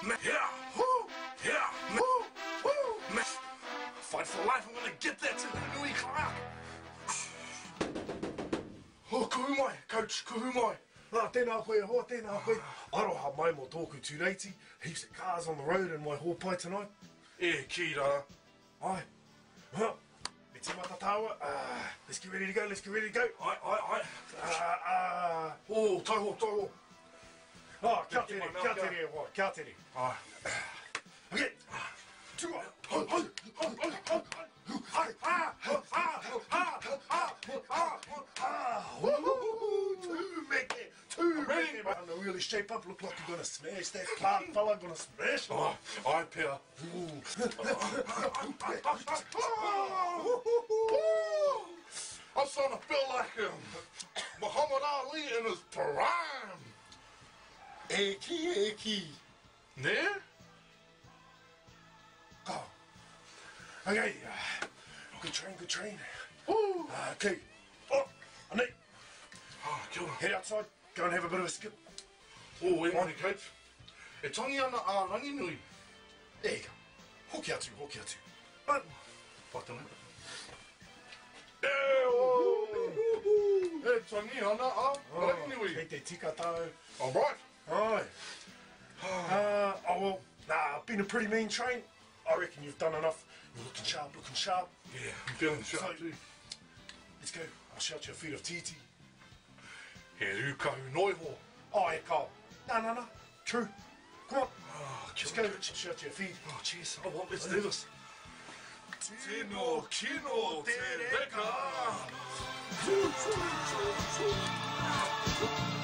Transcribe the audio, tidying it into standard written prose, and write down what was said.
Me, yeah, woo, yeah, woo, woo, me. Fight for life, I'm gonna get that to Nui Clark. Oh, kuhu mai, coach, kuhu mai. Ah, tēnā koe e hoa, tēnā koe. Aroha mai mō tōku tūreiti. Heaps of cars on the road in Waihōpai tonight. E kī rā. Ai. Huh. Me tīmata tāua. Ah, let's get ready to go, let's get ready to go. Ai, ai, ai. Ah, ah. Oh, tauho, tauho. Oh, kia tere, kia tere e hoa, kia tere. Ai. Okay. Tua. Ho, ho, ho, ho, ho. Hai, ha, ha, ha, ha, ha, ha, ha. Woo-hoo-hoo, Tūmeke, tūmeke. I'm gonna really shape up, look like you're gonna smash that Clark fella, gonna smash him. Oh, ai pea. I'm starting to feel like Muhammad Ali in his prime. E ki, e ki. Nē? Go. Okay, good train, good train. Woo. Okay. Oh, anei. Ah, kia ora. Head outside, go and have a bit of a skip. Oh, e mani, coach. E tangi ana a Ranginui. There you go. Hoki atu, hoki atu. But, Whakatau. E o! E tangi ana a Ranginui. Kei te tika tāu. All right. Ai. Oh, well, nah, been a pretty mean train. I reckon you've done enough. You're looking sharp, looking sharp. Yeah, I'm feeling sharp So- too. Let's go. I'll shout you a feed of tītī. He rūkahu noiho. Oh, e kao. No, no, no. True. Come on. Oh, Let's go. I'll shout you a feed. Oh, cheers. Oh, well, let's do this. Tino kino te reka. Tū, tū, tū, tū.